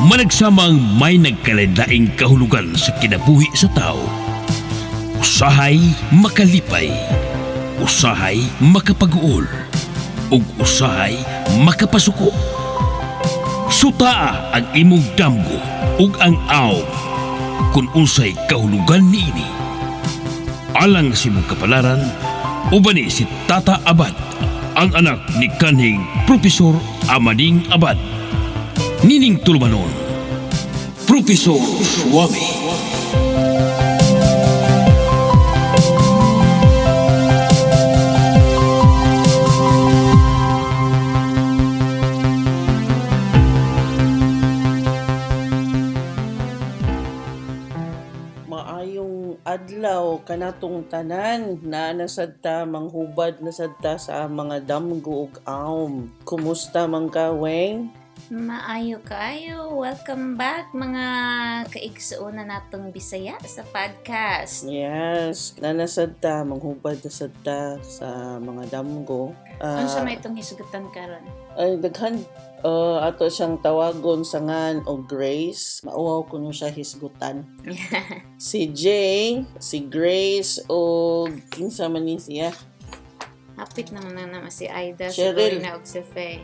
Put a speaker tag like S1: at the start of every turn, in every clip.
S1: Managsamang may nagkalain kahulugan sa kinabuhi sa tao. Usahay makalipay, usahay makapag-uol, ug usahay makapasuko. Sutaa ang imong damgo ug ang aw kung unsay kahulugan niini. Alang sa imong kapalaran, uban ni si Tata Abad, ang anak ni kanhing Profesor Amading Abad. Nining tulumanon, Profesor Suami.
S2: Maayong adlaw kanatong tanan na nasad ta manghubad na sad ta sa mga damgo ug aom. Kumusta man ka, Weng?
S3: Maayo kaayo. Welcome back, mga kaigsuonan natong Bisaya sa podcast.
S2: Yes, nanasad ta manghubad na sad ta sa mga damgo.
S3: Unsa may itong hisugutan karon?
S2: Ay daghan, ato siyang tawagon sa ngan og Grace. Mauwaw kuno siya hisgutan. Si Jay, si Grace og kinsa man ni siya?
S3: Hapit naman na naman si Aida, si
S2: Cheryl.
S3: Lorna ug si Faye.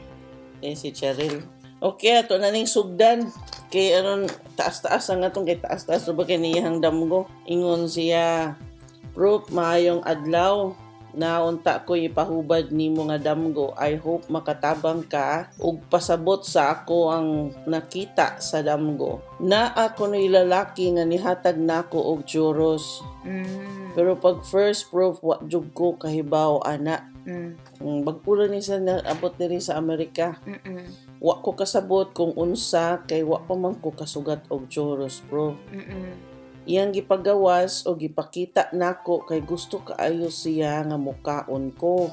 S2: Eh, si Cheryl. Okay, ato na ning sugdan. Kay aron taas-taas ang atong kay taas-taas ba kay niyang damgo. Ingon siya, "Proof, maayong adlaw. Naunta ko ipahubad nimo nga damgo. I hope makatabang ka ug pasabot sa ako ang nakita sa damgo. Naa ko ni lalaki nga nihatag nako og churros. Pero pag first, proof, wa jud ko kahibaw ana." Bag-o ni sa naabot diri sa Amerika. "Wa ko kasabot kung unsa kay wa pa man ko kasugat og churros, bro. Iyang gipagawas o gipakita nako kay gusto kaayo siya nga mukaon ko.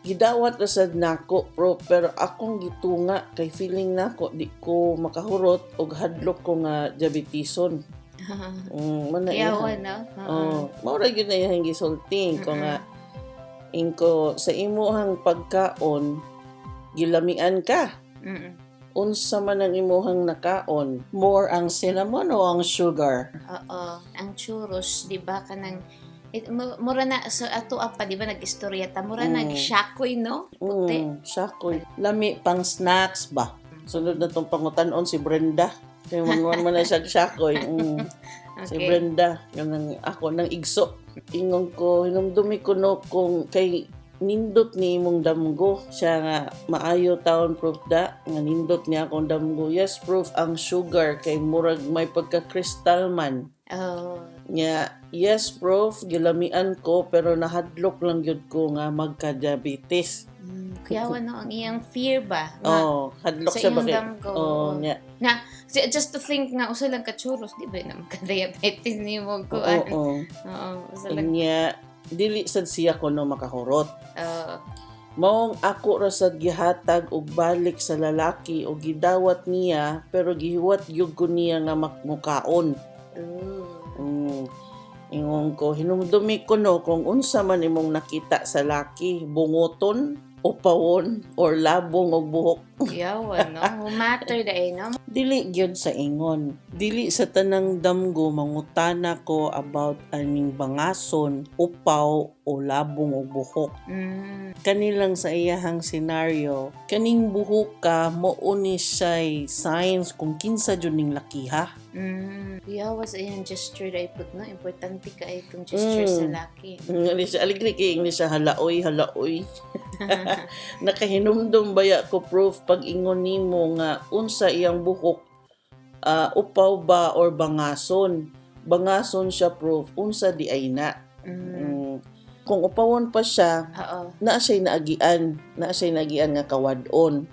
S2: Gidawat ra sad nako, bro, pero akong gitunga kay feeling nako di ko makahurot og hadlok ko nga diabetison." Man na
S3: Yawa,
S2: iya.
S3: No? Oo.
S2: Oh, mao ra gyud na iyang gisulti ko nga ingko sa imuhang pagkaon gilamian ka. Unsa man ang imuhang nakaon? More ang cinnamon o ang sugar?
S3: Oo. Ang churros, di ba, kanang mura na sa ato pa, di ba, nag-istorya ta, mura nag-shakoy, no? Puti.
S2: Sakoy. Lami pang snacks ba? Sunod na tong pangutanon si Brenda. Kaya manguan man na siya sakoy. Si Brenda, kanang ako nang igso. Ingon ko, hinumdumi ko no kung kay nindot ni imong damgo. Siya nga, "Maayo taon, proof da, nga nindot niya akong damgo." "Yes, proof, ang sugar kay murag may pagka-crystal man."
S3: Oh.
S2: Nga, "Yes, prof, gilamian ko pero nahadlok lang gyud ko nga magka-diabetes."
S3: Kuyawa, no, ang iyang fear ba? Nga,
S2: Oh, hadlok
S3: sa
S2: siya ba
S3: iyang
S2: kay
S3: damgo.
S2: Oh, nga.
S3: Just to think nga usa lang ka churros, di ba, na magka-diabetes nimo ko.
S2: Oo.
S3: Oo, usa lang.
S2: Nya, dili sad siya kuno makahurot.
S3: Oo.
S2: Maong ako ra sad gihatag og balik sa lalaki og gidawat niya pero gihuwat gyud ko niya nga mukaon.
S3: Ooh.
S2: Ingon ko, hinumdumi ko no kung unsa man imong nakita sa laki, bunguton, upawon, or labong og buhok.
S3: Yawa, no? Matter da eh, no?
S2: Dili gyud sa ingon. Dili sa tanang damgo mangutana ko about aning bangason, upaw o labong og buhok. Kanilang sa iyahang scenario, kaning buhok ka mo ni siya'y signs kung kinsa jud ning lakiha.
S3: Yawa sa iyang gesture da pud, no? Importante ka ay itong gesture sa laki.
S2: Nga ni siya, aligri kay ni siya, halaoy, halaoy. "Nakahinumdum baya ko, proof, pag ingon nimo nga unsa iyang buhok, upaw ba or bangason? Bangason siya, proof. Unsa di ay na?" Kung upawon pa siya, naa siya'y naagian, naa siya'y naagian nga kawad-on.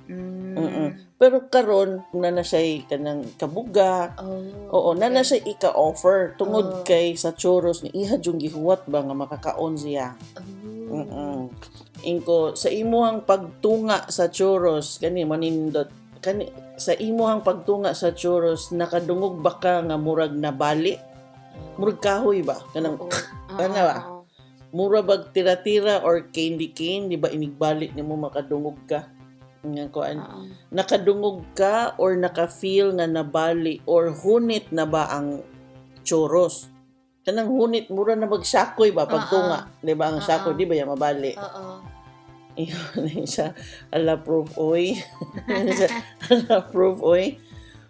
S2: Pero karon na na siya'y kanang kabuga.
S3: Oh,
S2: Oo, na na siya ika-offer tungod kay sa churros ni iha jung gihuwat ba nga makakaon siya.
S3: Oh.
S2: Ingko sa imuhang pagtunga sa churros kani manindot kani sa imuhang pagtunga sa churros, nakadungog ba ka nga murag nabali? Murag kahoy ba? Kanang kana ba?
S3: Oo.
S2: Mura bag tira-tira or candy cane, di ba, inigbalik nimo makadungog ka. Nga kuan.
S3: Oo.
S2: Nakadungog ka or naka-feel nga nabali or hunit na ba ang churros? Kanang hunit, mura na magsakoy ba pagtunga, di ba ang sakoy, di ba yan mabali?
S3: Oo.
S2: Ingon siya, "Ala, Prof, oy." "Ala, Prof, oy.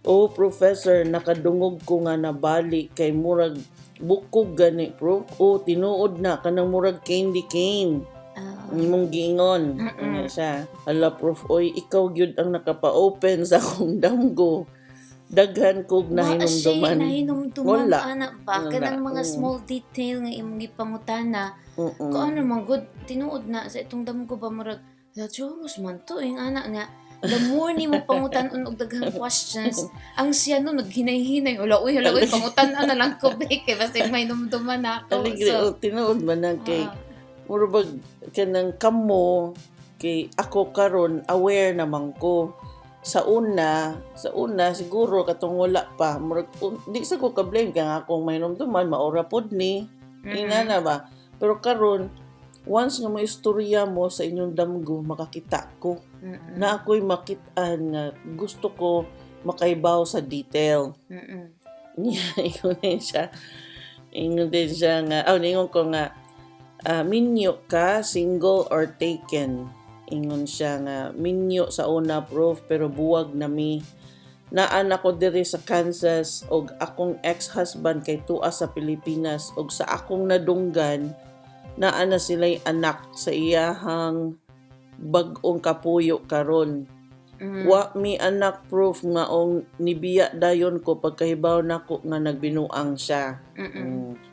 S2: Oh, Professor, nakadungog ko nga nabali kay murag bukog gani, Prof. Oh, tinuod na kanang murag candy cane."
S3: Oo.
S2: Imong giingon. Ano siya. "Ala, Prof, oy, ikaw gyud ang nakapa-open sa akong damgo. Daghan kog
S3: Wa siya
S2: nahinumduman."
S3: nahinumduman
S2: Wala.
S3: ana ba
S2: Wala.
S3: kanang mga small detail nga imong gipangutana. Kung ano man good, tinuod na sa itong damgo ba, murag la churros man to yung ana nga. The more nimo pangutan-on og daghang questions, ang siya no naghinay-hinay, "Wala uy, hala uy, pangutan na lang ko be kay basta may numduman na ako."
S2: Aligre,
S3: So,
S2: oh, tinuod man na kay mura bag kanang kamo kay ako karon aware naman ko. Sa una siguro katong wala pa, murag di sa ko ka blame kay nga akong mahinumduman maora pod ni. Ingana ba? Pero karon, once nga mo istorya mo sa inyong damgo, makakita ko. Na ako'y makitaan nga gusto ko makaibaw sa detail. Niya, ingon din siya. Ingon din siya nga, oh, ingon ko nga, "Ah, minyo ka, single or taken?" Ingon siya nga, "Minyo sa una, Prof, pero buwag na mi. Naan ako diri sa Kansas og akong ex-husband kay tuwa sa Pilipinas og sa akong nadunggan naa na sila'y anak sa iyahang bag-ong kapuyo karon. Wa mi anak, Prof, nga ong nibiya dayon ko pagkahibaw nako nga nagbinuang siya.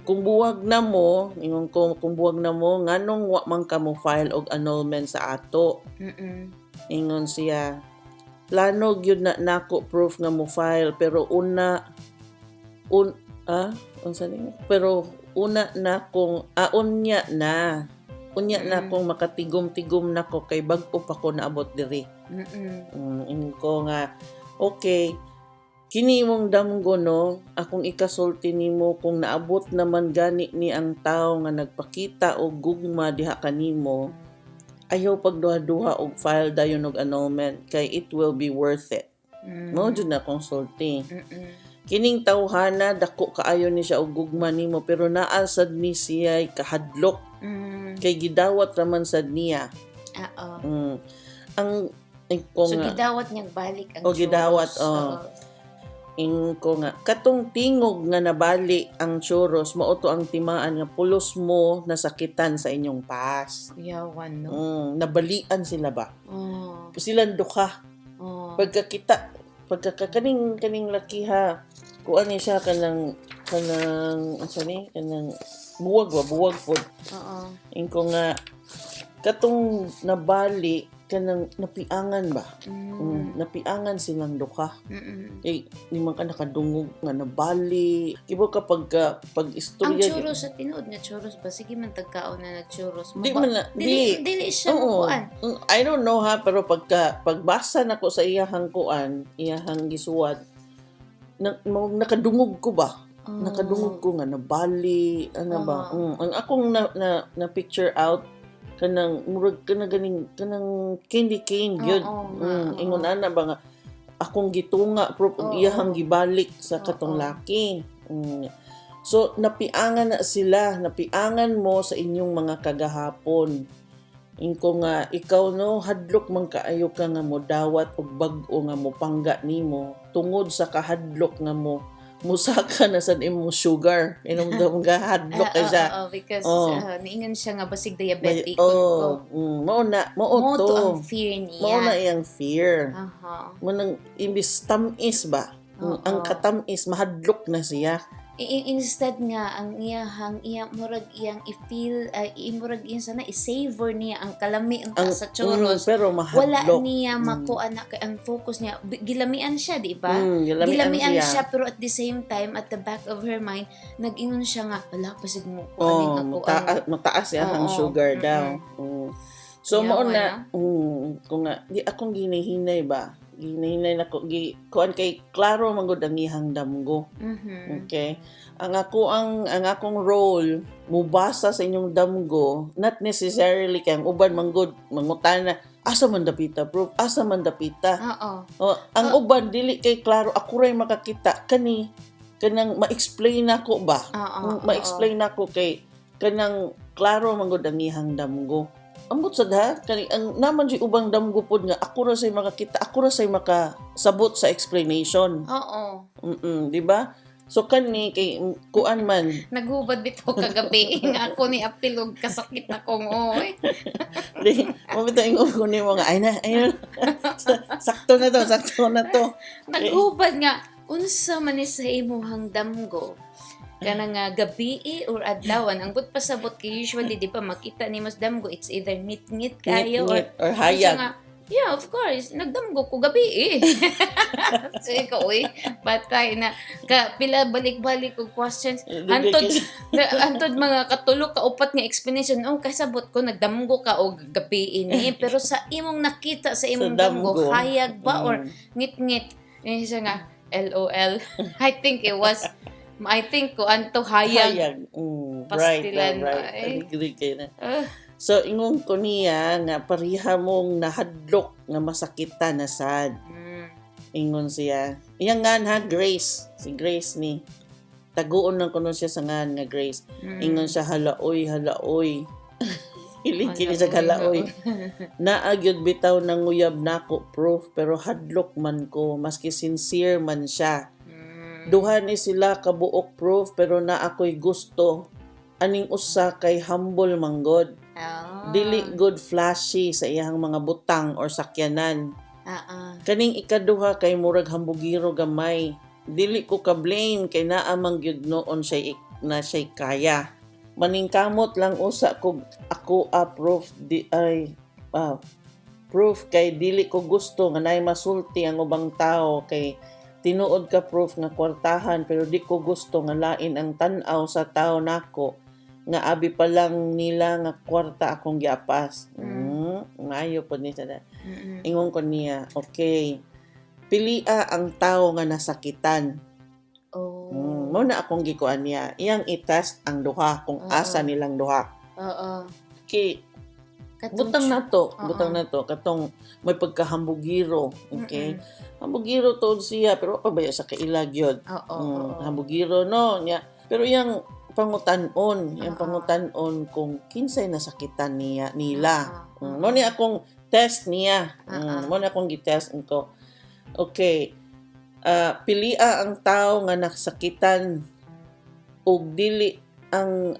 S2: Kung buwag na mo," ingon ko, "kung buwag na mo, nganong wa man ka mo file og annulment sa ato?" Ingon siya, "Plano gyud na nako, Prof, nga mo file pero una un ah unsa ni pero una na kong unya na unya na kong makatigom-tigom nako kay bag-o pa ko naabot diri." Ingon ko nga, "Okay, kini imong damgo no, akong ikasulti nimo, kung naabot naman gani ni ang tao nga nagpakita og gugma diha kanimo, ayaw pagduha-duha og file dayon og annulment kay it will be worth it." Mao jud na akong sulti. Kining tawhana dako kaayo ni siya og gugma nimo pero naa sad ni siya kahadlok kay gidawat raman sad niya.
S3: Oo.
S2: Ang ko
S3: So
S2: nga,
S3: gidawat niyang balik ang
S2: O, gidawat,
S3: churros.
S2: oh.
S3: Oo.
S2: Ingon ko nga, katong tingog nga nabali ang churros, mao to ang timaan nga pulos mo nasakitan sa inyong past.
S3: Kuyawan, no?
S2: Nabalian sila ba?
S3: Oh.
S2: Silang duha.
S3: Oh.
S2: Pagkakita, pagkaka kaning kaning laki ha, kuan ni siya kanang kanang asa ni kanang buwag ba, buwag pod.
S3: Oo.
S2: Ingon ko nga, katong nabali kanang napiangan ba? Napiangan silang duha. Eh, di man ka nakadungog nga nabali. Kibo kapag ka, pag
S3: Ang
S2: istorya.
S3: churros sa tinuod nga churros ba? Sige man tagkaon na nag-churros.
S2: Di man na,
S3: Dili,
S2: di.
S3: dili siya
S2: Oo.
S3: makuan.
S2: I don't know ha, pero pagka, pagbasa nako sa iyahang kuan, iyahang gisuwat, na, nakadungog ko ba?
S3: Oh.
S2: Nakadungog ko nga nabali, ano ba?
S3: Oo.
S2: Ang akong na picture out kanang murag kana ganing kanang candy cane gyud.
S3: Oo nga, oo.
S2: Ingon ana ba nga akong gitunga, Prof, ug iyahang gibalik sa katong laki. So napiangan na sila, napiangan mo sa inyong mga kagahapon. Inko nga ikaw no, hadlok man kaayo ka nga mo dawat og bag-o nga mo pangga nimo tungod sa kahadlok nga mo musaka na sad imong sugar. Inom ka hadlok kay siya.
S3: Oo, because
S2: Oo.
S3: niingon siya nga basig diabetic.
S2: Oh, mao na, mao
S3: Mo
S2: to.
S3: to ang fear niya.
S2: Mao na iyang fear.
S3: Aha.
S2: Mo nang imbis tamis ba?
S3: Oo.
S2: Ang katamis mahadlok na siya.
S3: Instead nga ang iyahang iya murag iyang i-feel ay murag iyang sana i-savor niya ang kalami ang
S2: Ang
S3: sa churros.
S2: Pero
S3: Wala
S2: mahadlok.
S3: niya makuha na kay ang focus niya gilamian siya, di ba?
S2: Gilamian
S3: Gilamian
S2: siya.
S3: siya pero at the same time, at the back of her mind, nag-ingon siya nga wala pa sig mo
S2: Oh,
S3: kuaning ako
S2: mataas siya ang
S3: Oo,
S2: sugar daw. So
S3: Kaya
S2: mao na,
S3: wala.
S2: Kung nga di akong ginahinay ba. Ginahinay nako gi kuan kay klaro man gud ang iyang damgo. Okay. Ang akong role mubasa sa inyong damgo, not necessarily kay ang uban man gud mangutana. Asa man dapita, bro? Asa man dapita?
S3: Oo.
S2: Oh, ang uban dili kay klaro, ako ray makakita kani kanang ma-explain nako ba?
S3: Oo.
S2: Ma-explain nako kay kanang klaro man gud ang iyang damgo. Ambot sad ha, kani ang naman di ubang damgo pod nga ako ra say makakita, ako ra say makasabot sa explanation. Di ba? So kani kay kuan man.
S3: Naghubad bitaw kagabi nga ako ni apil og kasakit akong oy.
S2: Di mo bitaw ingon ko nimo nga ay na, ay na. Sakto na to, sakto na to.
S3: Naghubad nga unsa man ni sa imuhang damgo? Kana nga gabi or adlawan, ang but pasabot kay usually di ba makita nimo sa damgo, it's either ngit-ngit kayo or
S2: Ngit-ngit or
S3: Siya
S2: hayag.
S3: nga, yeah, of course. Nagdamgo ko gabi eh. So ikaw, uy, patay na. Ka, pila balik-balik og questions. Antod, na, antod mga katulog ka upat nga explanation. Oh, kasabot ko, nagdamgo ka og gabi ini. Pero sa imong nakita, sa imong
S2: Sa damgo.
S3: damgo, hayag ba or ngit-ngit? Eh, siya nga, LOL. I think it was, I think ko, anto hayag.
S2: Hayag. Right,
S3: Pastilan,
S2: right.
S3: ay.
S2: Agree kayo na.
S3: Ah,
S2: So, ingon ko niya nga pareha mong nahadlok nga masakitan na sad. Ingon siya. Iyang ngan ha, Grace. Si Grace ni. Taguon lang kuno siya sa ngan nga Grace. Ingon siya, halaoy, halaoy. Hilig kini siya halaoy. Naagyod bitaw nang uyab nako, proof, pero hadlok man ko maski sincere man siya. Duha ni sila kabuok, proof, pero na ako'y gusto. Aning usa kay humble manggod. Dili good flashy sa iyang mga butang or sakyanan. Kaning ikaduha kay murag hambugiro gamay. Dili ko ka blame kay naa man gyud noon siya na siya kaya. Maningkamot lang usa kog ako a proof di ay proof kay dili ko gusto nga naay masulti ang ubang tao kay tinuod ka, proof, nga kwartahan, pero di ko gusto nga lain ang tan-aw sa tao nako nga abi pa lang nila nga kwarta akong giapas. Maayo pod ni siya. Ingon ko niya, okay. Pilia ang tao nga nasakitan.
S3: Oh.
S2: Mo na akong gikuan niya. Iyang i-test ang duha kung asa nilang duha. Kay
S3: Katong
S2: butang na to, butang na to katong may pagkahambugiro, okay? Hambugiro tuod siya pero pa ba sa kailag yun?
S3: Oo.
S2: Hambugiro no niya. Pero iyang pangutan-on, iyang pangutan-on kung kinsay nasakitan niya nila. Mo ni akong test niya. Mo ni akong gitest ko. Okay. Ah, pilia ang tao nga nasakitan og dili ang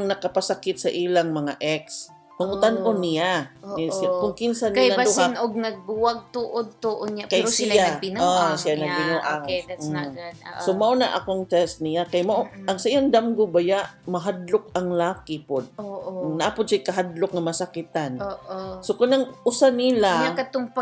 S2: nakapasakit sa ilang mga ex. Pangutan-on niya. Kung kinsa
S3: Kay
S2: nila duha.
S3: basin og nagbuwag tuod tuon niya
S2: Kay
S3: pero sila
S2: siya.
S3: nagbinuang.
S2: Oo, siya
S3: Yeah,
S2: nagbinuang.
S3: okay, that's not good.
S2: So mao na akong test niya kay mo ang sa iyang damgo baya mahadlok ang laki pod. Naa pod siya kahadlok nga masakitan.
S3: Oo.
S2: So kunang usa nila
S3: Nya katong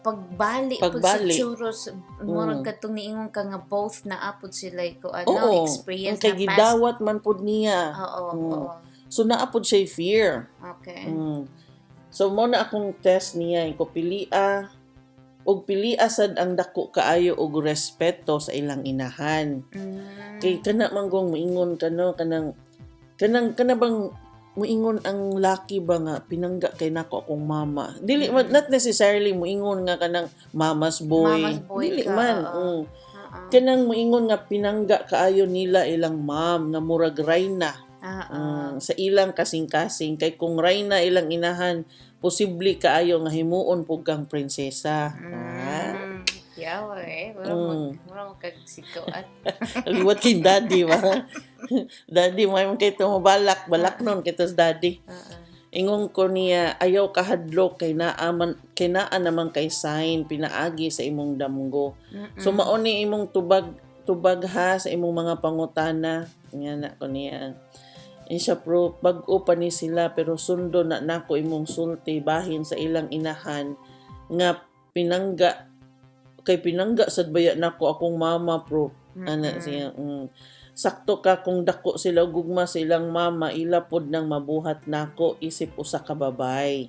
S3: pagbali pud sa
S2: Pagbali.
S3: churros, murag katong niingon ka nga both na apod sila ko ano
S2: Oo,
S3: experience
S2: kay
S3: na past.
S2: gidawat man pod niya.
S3: Oo.
S2: So naa pod siya fear. So mo na akong test niya ko pilia og pilia sad ang dako kaayo og respeto sa ilang inahan. Kay kana manggong moingon ka no kanang kanang kana bang muingon ang laki ba nga pinangga kay nako akong mama. Dili man, not necessarily muingon nga kanang mama's boy.
S3: Mama's boy
S2: Dili
S3: ka,
S2: man.
S3: oo.
S2: Kanang muingon nga pinangga kaayo nila ilang mom nga murag rayna. Sa ilang kasing-kasing kay kung rayna ilang inahan posible kaayo nga himuon pug kang prinsesa. Ah.
S3: Yeah, eh. Mura mura magkagsikoat.
S2: Liwat kay daddy ba? Daddy, may man kay tumabalak, balak nun kay tos daddy. Ingon ko niya, ayaw kahadlok kay naa man kay naa naman kay sign pinaagi sa imong damgo. So mao ni imong tubag tubag ha sa imong mga pangutana. Nga na ko niya. Siya pro bag-o pa ni sila pero sundo na nako imong sulti bahin sa ilang inahan nga pinangga kay pinangga sad baya nako akong mama, pro. Ana siya. Sakto ka kung dako sila og gugma sa ilang mama, ila pod nang mabuhat nako isip usa ka babay.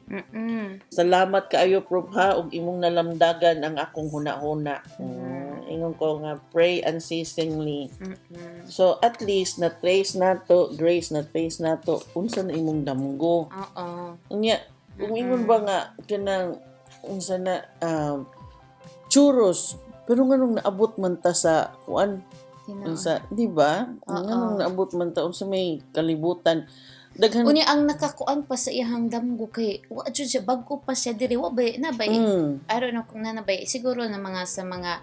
S2: Salamat kaayo, Prof, ha, ug imong nalamdagan ang akong huna-huna. Ingon ko nga pray unceasingly. So at least na trace nato, Grace, na trace nato unsa na imong damgo.
S3: Oo.
S2: Unya, Kung ingon ba nga kanang unsa na churros, pero nganong naabot man ta sa kuan?
S3: Tinuod.
S2: Unsa, di ba?
S3: Oo.
S2: Nganong naabot man ta unsa may kalibutan? Daghan.
S3: Unya ang nakakuan pa sa iyang damgo kay wa jud siya, bag-o pa siya diri, wa ba na ba? I don't know kung na na ba siguro na mga sa mga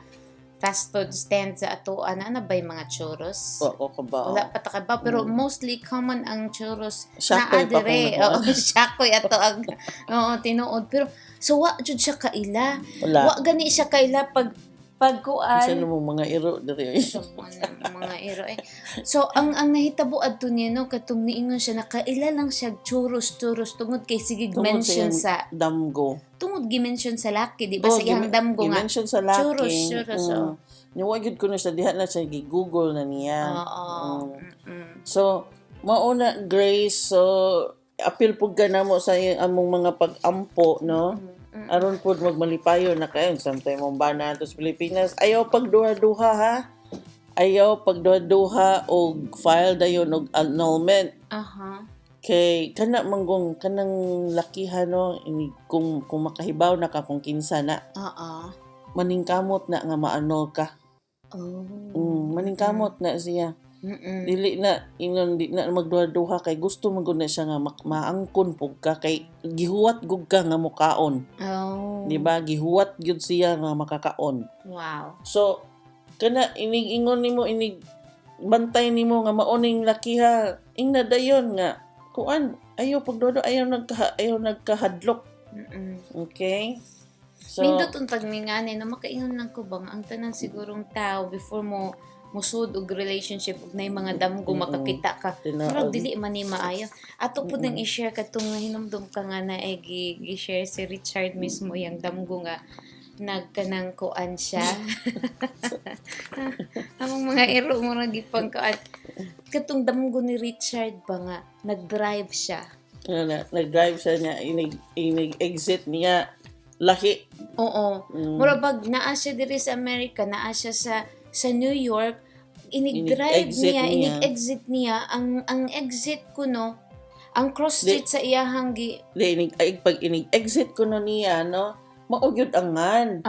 S3: fast food stand sa atoa na na ba mga churros.
S2: Wa ko kabao.
S3: Wala pa ta ka pero mostly common ang churros.
S2: Shakoy
S3: naa
S2: pa kung
S3: dire.
S2: nakuha.
S3: Oo, shakoy ato ang, oo, tinuod. Pero so wa jud siya kaila.
S2: Wala.
S3: Wa gani siya kaila pag pagkuan.
S2: Unsa na mong mga iro diri, oy?
S3: So, ano, mga iro eh. So, ang nahitabo adto niya, no, katong niingon siya, nakaila lang siya churros, churros, tungod kay sige
S2: Tungod sa
S3: mention
S2: iyang
S3: sa,
S2: damgo.
S3: Tungod gi-mention sa laki, di ba?
S2: Oh,
S3: Sa iyang damgo nga.
S2: gi-mention sa laki.
S3: Churros, churros, oh.
S2: Niwa gyud ko na siya diha na siya gi-Google na niya. So, mauna, Grace, so apil pud ka namo sa iyang among mga pag-ampo, no? Aron pud magmalipayo na kayo samtang mong bana ato sa Pilipinas. Ayaw pagduha-duha ha. Ayaw pagduha-duha og file dayon og annulment. Kay kana manggong kanang lakihan, no, ini kung makahibaw na ka kung kinsa na, maningkamot na nga ma-annul ka. Maningkamot na siya. Dili na ingon, di na magduha-duha kay gusto man gud na siya nga maangkon pug ka kay gihuwat gud ka nga mukaon. Di ba? Gihuwat gyud siya nga makakaon. So kana inig ingon nimo, inig bantay nimo nga maoning lakiha, ingna dayon nga kuan, ayaw pagduha, ayaw nagkahadlok. Okay? So
S3: Nindot untag ni nga ni, no, makaingon lang ko bang ang tanan sigurong tao before mo musud og relationship ug nay mga damgo, makakita ka,
S2: Tinuod.
S3: murag dili man ni maayo. Ato pud nang i-share katong hinumdum ka nga na eh, gi-share si Richard mismo yang damgo nga nagkanang kuan siya. Among mga iro, murag gipang kuan katong damgo ni Richard ba nga nag-drive siya.
S2: Ano na, nag-drive siya niya, inig exit niya lahi.
S3: Oo. Mura bag naa siya diri sa Amerika, naa siya sa New York, inig-drive
S2: Inig-exit
S3: niya,
S2: niya.
S3: Inig-exit niya ang exit kuno, ang cross street sa iyahang gi
S2: Di, inig, ay, pag inig exit ko no niya, no, mao gyud angan.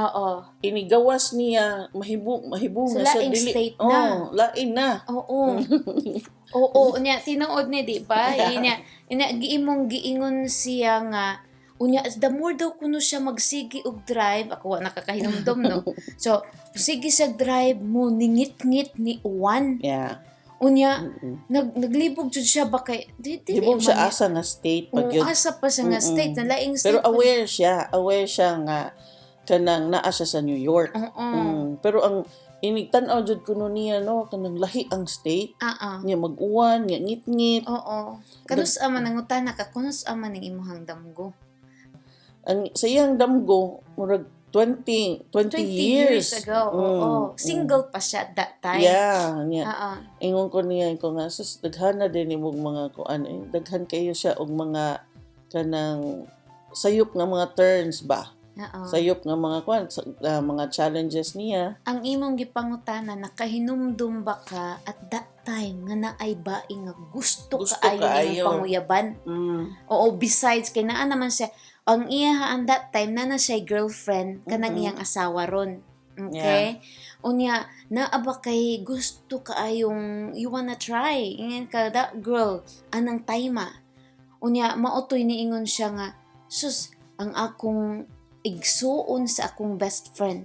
S2: Inigawas niya, mahibu mahibu
S3: Sa
S2: na siya
S3: laing
S2: dili.
S3: state
S2: Oh,
S3: na.
S2: lain na.
S3: Oo. Oo, niya tinuod ni, di ba? Inya inya giimong giingon siya nga unya the more daw kuno siya magsigi og drive, ako wa nakakahinumdom, no. So, sige sa drive mo ningit-ngit ni uwan. Unya naglibog jud siya ba kay di, dili
S2: Di mo siya
S3: man
S2: asa nga state pag
S3: Oo,
S2: yun.
S3: asa pa siya nga state na laing state.
S2: Pero
S3: pa.
S2: aware siya nga kanang naa siya sa New York. Pero ang inig tan-aw jud kuno niya, no, kanang lahi ang state. Niya mag-uwan, niya ngit-ngit.
S3: Oo. Kanus ama nangutana ka, kanus ama ning imuhang damgo?
S2: Ang sa iyang damgo murag 20 20
S3: 20 years
S2: years
S3: ago. Oo. Single pa siya at that time.
S2: Yeah, niya. Ingon ko niya ko nga sus, daghan na din imong mga kuan eh. Daghan kayo siya og mga kanang sayop nga mga turns ba. Sayop nga mga kuan mga challenges niya.
S3: Ang imong gipangutana, nakahinumdum ba ka at that time nga naay bae nga gusto,
S2: Gusto
S3: kaayo nimong
S2: kaayo.
S3: panguyaban? Oo, besides kay naa naman siya ang iya ang that time na na siya girlfriend kanang iyang asawa ron. Okay? Unya, naa ba kay gusto kaayong you wanna try? Ingon ka that girl anang time. Unya maotoy niingon siya nga sus, ang akong igsuon sa akong best friend.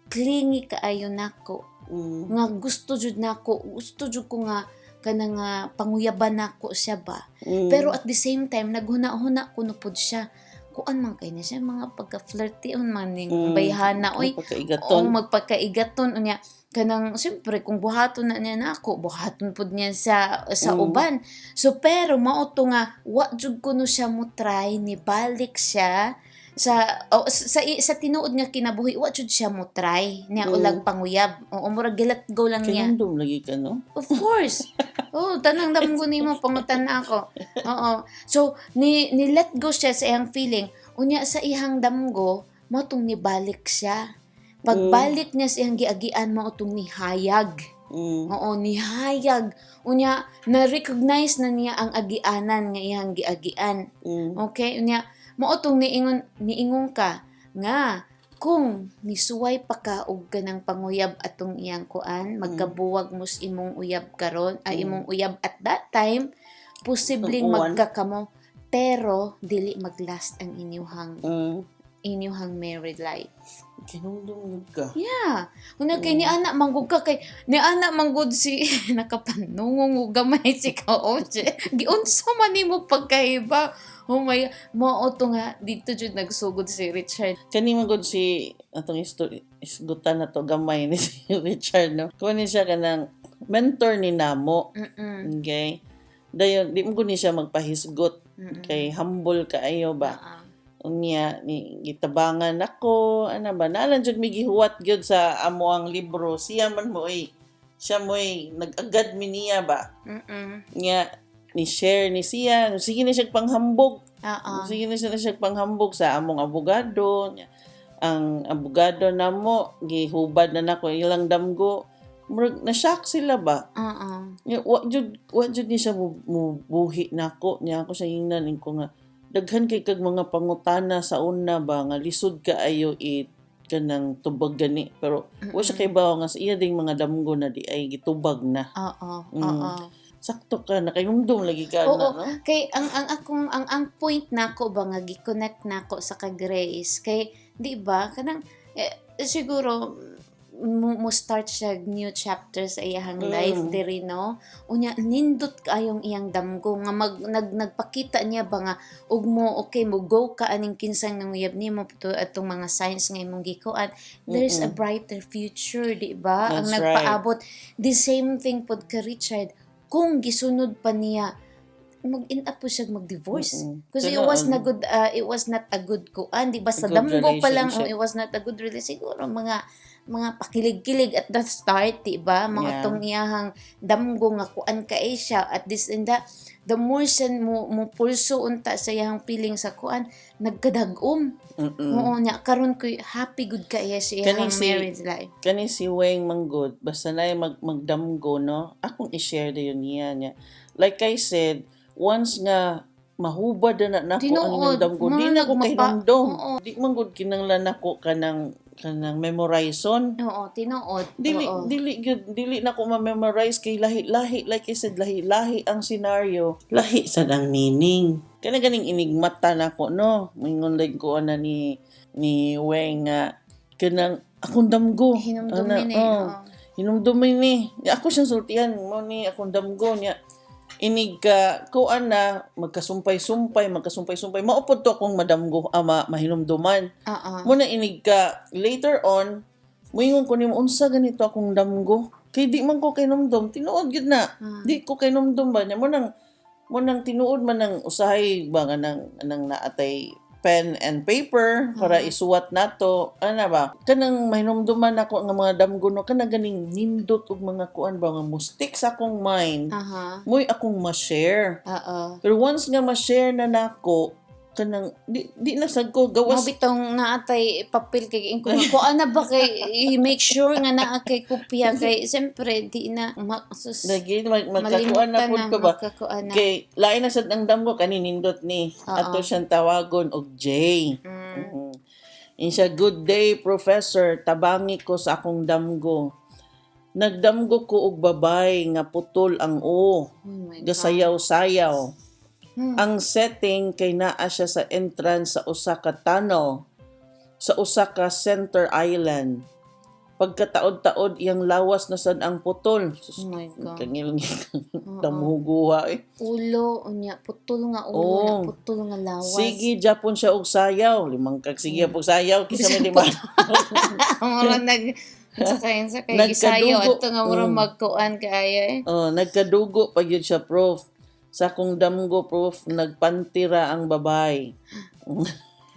S3: Clingy kaayo nako nga gusto jud nako, gusto jud ko nga kanang nga panguyaban nako siya ba. Pero at the same time, naghuna-huna kuno pud siya. Kuan man kay niya siya, mga pagka-flirty on man ning bayhana oy.
S2: Pagkaigaton.
S3: Oo, magpagkaigaton unya kanang siyempre kung buhaton na niya nako, buhaton pud niya sa uban. So pero mao to nga wa jud kuno siya mo try, ni balik siya sa o, sa tinuod nga kinabuhi, wa jud siya mo try niya ulag panguyab. Oo, murag gi-let go lang niya.
S2: Kinundom lagi ka, no?
S3: Of course. Oh, tanang damgo nimo pangutan na ako. Oo. So ni let go siya sa iyang feeling. Unya sa iyang damgo, mao tong nibalik siya. Pagbalik niya sa iyang giagian, mao tong nihayag. Oo, nihayag. Unya na-recognize na niya ang agianan nga iyang giagian. Okay? Unya Mao tong niingon niingon ka nga kung nisuway pa ka og kanang panguyab atong iyang kuan, magkabuwag mo sa imong uyab karon ay imong uyab at that time, posibleng
S2: Tug-uwan.
S3: magkakamo, pero dili maglast ang inyuhang inyuhang married life.
S2: Kinumdum yun ka.
S3: Yeah. Una kay ni ana manggug ka, kay ni ana manggod si nakapanungong og gamay si Kaoche. Giunsa man nimo pagkahiba? Oh my, mao to nga dito jud nagsugod si Richard.
S2: Kani man gud si atong isgutan na to gamay ni si Richard, no. Kuan ni siya kanang mentor ni namo. Okay. Dayon di mo gud ni siya magpahisgot kay humble kaayo ba. Unya ni gitabangan ako ana ba, nalan jud mi gihuwat gyud sa amo ang libro, siya man mo ay siya mo'y nag-agad mi niya ba. Nya ni share ni siya, sige na siya panghambog. Sige na siya panghambog sa among abogado. Nya, ang abogado namo gihubad na nako ilang damgo, murag na shock sila ba. Nya, wa jud ni siya mubuhi nako. Nya ako siya ingnan ko nga daghan kay kag mga pangutana sa una ba nga lisod kaayo it kanang tubag gani, pero wa siya kay nga sa iya ding mga damgo na di ay gitubag na. Sakto ka nakahinumdum lagi ka
S3: Oo.
S2: na, no?
S3: Kay ang akong ang point nako ba nga gi-connect nako sa ka Grace kay di ba kanang eh, siguro mo start siya new chapter sa iyang life diri, no? Unya nindot kaayong iyang damgo nga mag nagpakita niya ba nga ug mo okay mo go ka aning kinsang nanguyab nimo to atong mga signs nga imong gikuan, there's a brighter future, di ba? Ang
S2: That's right.
S3: nagpaabot, the same thing pod ka Richard, kung gisunod pa niya, mag-end up po siya mag-divorce. Because it was
S2: Tinuod.
S3: not good, it was not a good kuan, di ba? Sa
S2: Good
S3: damgo pa lang,
S2: relationship.
S3: oh, it was not a good relationship. Siguro mga pakilig-kilig at the start, di ba? Mga tong iyahang damgo nga kuan ka eh siya at this and that. The more siya mo pulso unta sa iyahang feeling sa kuan, nagkadag-om. Oo, nya karon ko'y happy good ka iya sa iyahang marriage life.
S2: Kani si Weng Manggod, basta na magdamgo, no? Akong i-share dayon niya niya. Like I said, once nga mahubad na nako ang
S3: Tinuod.
S2: imong damgo, di
S3: Mga
S2: na ko kahinumdom. Di man gud kinanglan nako kanang memorizon.
S3: Oo, tinuod.
S2: Dili dili gyud, dili na ko ma-memorize kay lahi-lahi, like I said, lahi-lahi ang scenario, lahi sad ang meaning. Kana ganing enigmata nako, no? Mingon like ko ana ni Weng nga kanang akong damgo.
S3: Hinumdumin
S2: Ana,
S3: eh.
S2: oh. Hinumdumin ni. Ako siyang sultihan mo ni akong damgo niya. Inig ka kuan na magkasumpay-sumpay, magkasumpay-sumpay. Mao pod to akong madamgo, mahinumduman. Muna inig ka later on, muingon ko nimo unsa ganito akong damgo. Kay di man ko kahinumdum, tinuod gyud na. Di ko kahinumdum ba niya mo nang tinuod man nang usahay ba nga nang naatay pen and paper para isuwat nato ana ba, kanang mahinumduman nako nga mga damgo, no? Kanang ganing nindot og mga kuan ba nga mo stick sa akong mind, mo'y akong ma-share, pero once nga ma-share na nako, kanang di na sad ko gawas.
S3: Mao bitong naatay papel kay ingko nga kuan na ba kay i-make sure nga naa kay kopya kay siyempre di na sus,
S2: Lagi magkakuan na
S3: malimutan
S2: pud
S3: na
S2: ko ba
S3: magkakuan na.
S2: Kay lain na sad ang damgo kani, nindot ni. Ato siyang tawagon og J. Siya, "Good day, professor. Tabangi ko sa akong damgo. Nagdamgo ko og babay nga putol ang o.
S3: Oh my God.
S2: Gasayaw-sayaw. Ang setting kay naa siya sa entrance sa usa ka tunnel sa usa ka center island. Pagkataod-taod iyang lawas na sad ang putol." Sus,
S3: Oh my God.
S2: kangil damhuguha eh.
S3: Ulo unya putol nga ulo
S2: Oo.
S3: na putol nga lawas.
S2: Sige Japon siya og sayaw. Limang kag sige og sayaw kisa may lima.
S3: Mura nag sa kay gisayo
S2: Nagkadugo.
S3: adto nga mura magkuan kaayo eh.
S2: Oh, nagkadugo pa gyud siya, Prof. Sa akong damgo, Prof, nagpantira ang babay.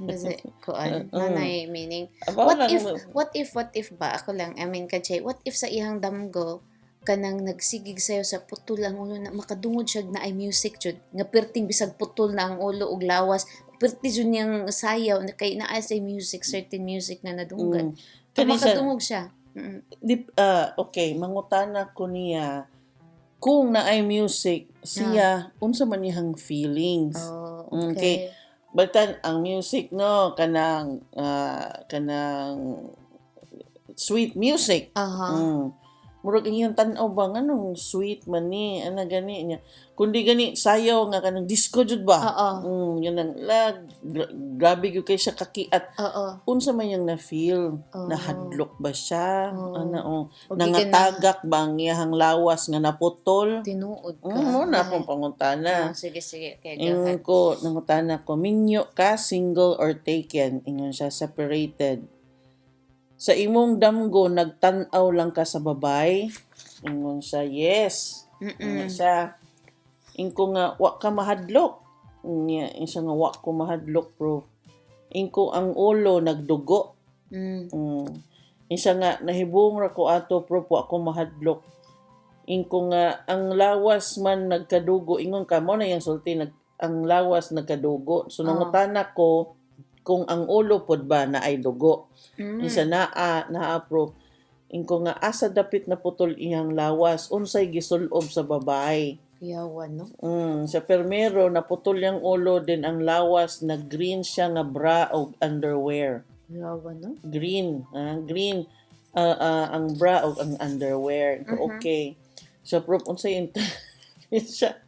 S3: Kasi kuan nanay meaning.
S2: Abaw
S3: What
S2: lang
S3: if what if what if ba ako lang, I mean, kajay, what if sa iyang damgo kanang nagsigig sayo sa putol ang ulo na makadungod siya na ay music jud nga perting bisag putol na ang ulo ug lawas, perti jud niyang sayaw na kay naa say music, certain music na nadunggan.
S2: Kani siya,
S3: Makadungog siya.
S2: Di, okay, mangutana ko niya kung naay music siya, unsa man iyang feelings.
S3: Oh,
S2: Okay.
S3: okay.
S2: Balitan ang music, no, kanang sweet music. Murag ang iyang tan-aw ba, nganong sweet man ni, ana gani niya. Kundi gani sayaw nga kanang disco jud ba?
S3: Oo.
S2: Yun ang lag, grabe gyud kay siya kakiat. Unsa man yang na-feel?
S3: Oo.
S2: Nahadlok ba siya?
S3: Oo.
S2: Ana oh.
S3: O
S2: Nangatagak ba ang iyahang lawas nga naputol?
S3: Tinuod ka.
S2: Mo na akong pangutana.
S3: Ah, sige, sige. Okay, go
S2: Ingon
S3: ahead.
S2: ko, nangutana ko, "Minyo ka, single or taken?" Ingon siya, "Separated." "Sa imong damgo, nagtan-aw lang ka sa babay?" Ingon siya, "Yes." Ingon siya. Inko nga, "Wa ka mahadlok?" Niya, ingon siya nga, "Wa ko mahadlok, bro." Inko, "Ang ulo, nagdugo?" Insa nga, "Nahibong ra ko ato, bro, wa ko mahadlok." Inko nga, "Ang lawas man nagkadugo?" Ingon ka, mo na yung sulti, ang lawas nagkadugo. So, nangutana ko, kung ang ulo pod ba na ay dugo. Insa naa, naa, bro. Inko nga, "Asa dapit na putol iyang lawas? Unsay gisulob sa babae?"
S3: Yawa, no?
S2: Sa permero, naputol yung ulo din ang lawas, na green siya nga bra o underwear.
S3: Yawa, no?
S2: Green, green ang bra o ang underwear. Ko, "Okay." So, "Prof, unsay siya,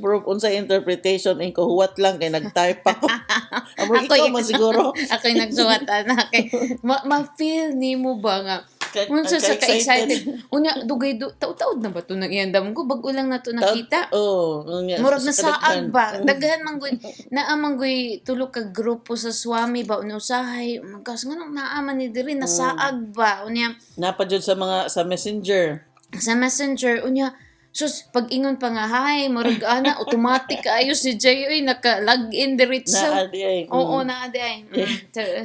S2: "Prof, unsay interpretation?" Inko, "Huwat lang kay nag-type ako." Amo ikaw man siguro.
S3: Ako'y nagsuwat, anak. Kay, ma-feel nimo ba nga unsa
S2: Ang
S3: sa ka-excited. Unya, dugay taud-taud na ba to nang iyang ko? Bag-o lang na to nakita.
S2: Oh, nga,
S3: Murag
S2: sa
S3: nasaag
S2: kadaghan.
S3: ba? Daghan man gud naa man guy tulo ka grupo sa Swami ba, unya usahay magkas nganong naa man ni diri nasaag ba unya.
S2: Napa jud sa mga sa Messenger.
S3: Sa Messenger unya, sus, pag ingon pa nga hi, murag ana automatic kaayo si Jay oy, naka log in diretso.
S2: Naa di ay.
S3: Oo, naa di ay.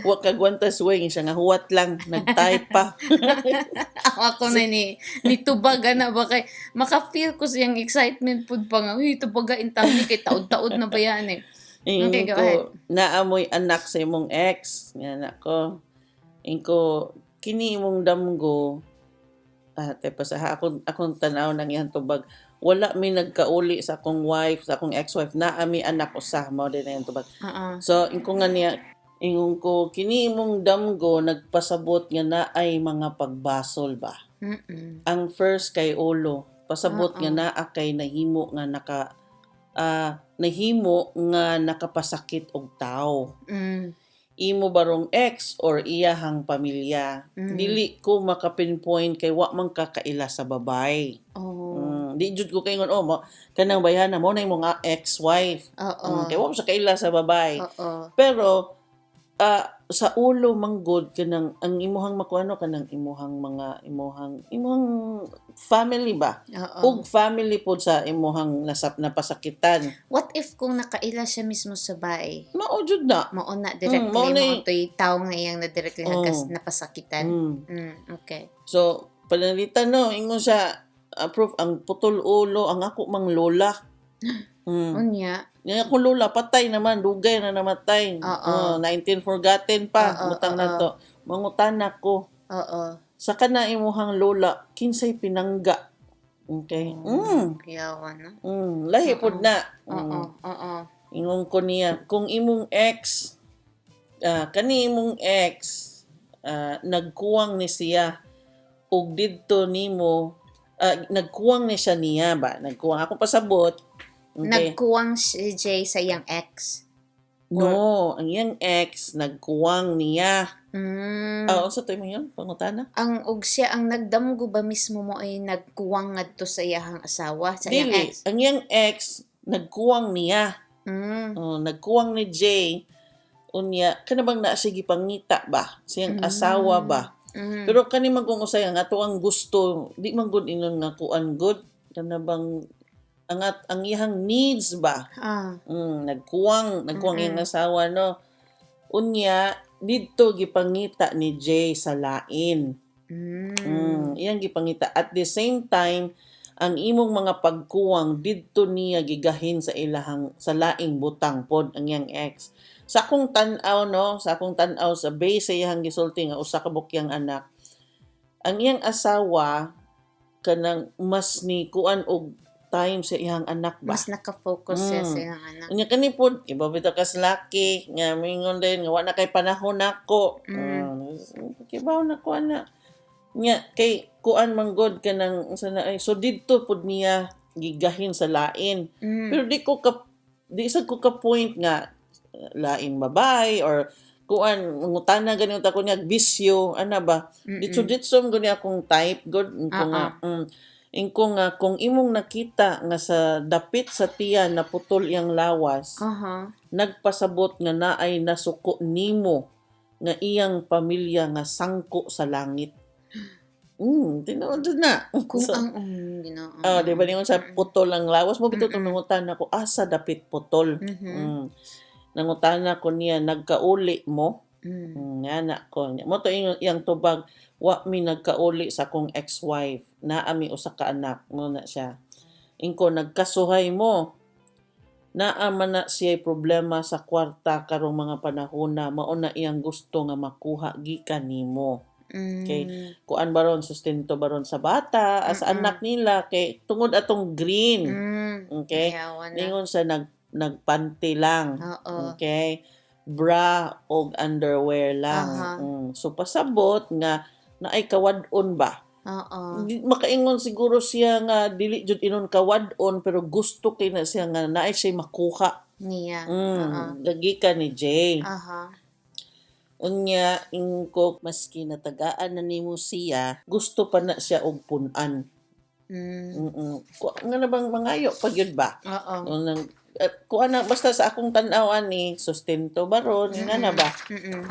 S2: Wa ka gwanta swing siya nga, "Huwat lang, nag-type pa."
S3: Ako na ni tubag ana ba kay maka-feel ko siyang excitement pud pa nga, uy, tubaga in taon ni kay taod-taod na ba yan eh.
S2: Ingon
S3: Okay, go
S2: ko,
S3: ahead.
S2: "Naamoy anak sa imong ex?" Nga na ko. Inko, "Kini imong damgo, te pasaha akong tanaw ng iyang tubag. Wala mi nagkauli sa akong wife, sa akong ex-wife. Naa mi anak usa," mao din na iyang tubag. So, inko nga niya, ingon ko, "Kini imong damgo nagpasabot nga naay mga pagbasol ba?" Ang first kay ulo, pasabot nga naa kay nahimo nga nakapasakit og tao. Imo barong ex or iyahang pamilya? Dili ko makapinpoint kay wa man kakaila sa babay. Di jud ko kaingon, oh, mo, kanang bayhana mo na imong nga ex-wife. Kay wa mo sa kaila sa babay. Pero sa ulo manggod kanang ang imuhang makuano kanang imuhang mga imuhang imuhang family ba?
S3: Oo.
S2: Ug family pod sa imuhang nasap napasakitan.
S3: What if kung nakaila siya mismo sa bae?
S2: Mao jud na.
S3: Mao na directly,
S2: Mao na
S3: mao
S2: eh.
S3: to'y tao nga iyang na directly hagas napasakitan. Okay.
S2: So pananglitan, no, ingon siya, "Proof, ang putol ulo ang ako mang lola."
S3: Unya,
S2: Yung akong lola patay naman, dugay na namatay.
S3: Oo.
S2: Oh, 19 forgotten pa, butang na to. Mangutana ko, "Sa kana imuhang lola, kinsay pinangga?" Okay.
S3: Yawa, no?
S2: Lahi pod na.
S3: Oo, oo.
S2: Ingon ko niya, kung imong ex, kani imong ex, nagkuwang ni siya og didto nimo, nagkuwang ni siya niya ba? Nagkuwang ako pasabot. Okay.
S3: Nagkuwang si Jay sa iyang ex.
S2: No, ang iyang ex nagkuwang niya. Ah, unsa to imo yun? Pangutana?
S3: Ang og siya ang nagdamgo ba mismo mo ay nagkuwang ngadto sa iyahang asawa, sa iyang
S2: Dili,
S3: ex?
S2: ang iyang ex nagkuwang niya. Oh, nagkuwang ni Jay. Unya, kana bang naa siya gipangita ba? Siyang asawa ba? Pero kani man kung usay ang ato ang gusto, di man gud inon nga kuan gud, kana bang ang iyang needs ba? Nagkuwang iyang asawa, no. Unya didto gipangita ni Jay sa lain. Iyang gipangita at the same time ang imong mga pagkuwang didto niya gigahin sa ilahang sa laing butang pod ang iyang ex. Sa akong tan-aw, no, sa akong tan-aw sa base sa iyang gisulti nga usa ka bukyang anak. Ang iyang asawa kanang mas ni kuan og time sa iyang anak ba.
S3: Mas naka-focus siya sa iyang anak.
S2: Unya kani pod, iba bitaw kas laki nga mingon din nga wa na kay panahon nako. Kibaw na ko ana. Nya kay kuan man god kanang unsa na ay, so didto pod niya gigahin sa lain. Pero di sad ko ka point nga lain babay or kuan mangutana ganito ako niya bisyo ana ba. Ditso ditso man gud akong type god ko nga ingko nga kung imong nakita nga sa dapit sa tiyan na putol iyang lawas, nagpasabot nga naay nasuko nimo nga iyang pamilya nga sangko sa langit. Tinuod jud na.
S3: Kung
S2: So,
S3: ang Ginoo.
S2: Ah, di ba ningon sa putol ang lawas mo bitaw tong nangutana ko asa dapit putol. Nangutana ko niya, "Nagkauli mo?" Nga na ko. Mo to iyang tubag, "Wa mi nagkauli sa akong ex-wife. Naa mi usa ka anak." Mo na siya. Ingko, "Nagkasuhay mo? Naa man na siya problema sa kwarta karong mga panahona, mao na iyang gusto nga makuha gikan nimo." Okay. Kuan baron, sustento baron sa bata, sa anak nila kay tungod atong green. Okay?
S3: Yawa na.
S2: Ningon sa nagpanty lang. Okay? Bra og underwear lang. So pasabot nga naay kawad-on ba? Makaingon siguro siya nga dili jud inon kawad-on, pero gusto kay na siya nga naay siya makuha.
S3: Niya.
S2: Gikan ni Jay. Unya ingko, maski natagaan na nimo siya, gusto pa na siya og punan. Nga na bang mangayo pa gyud ba?
S3: Oo.
S2: Unang kuan na basta sa akong tan-aw ani, sustento baron nga na ba?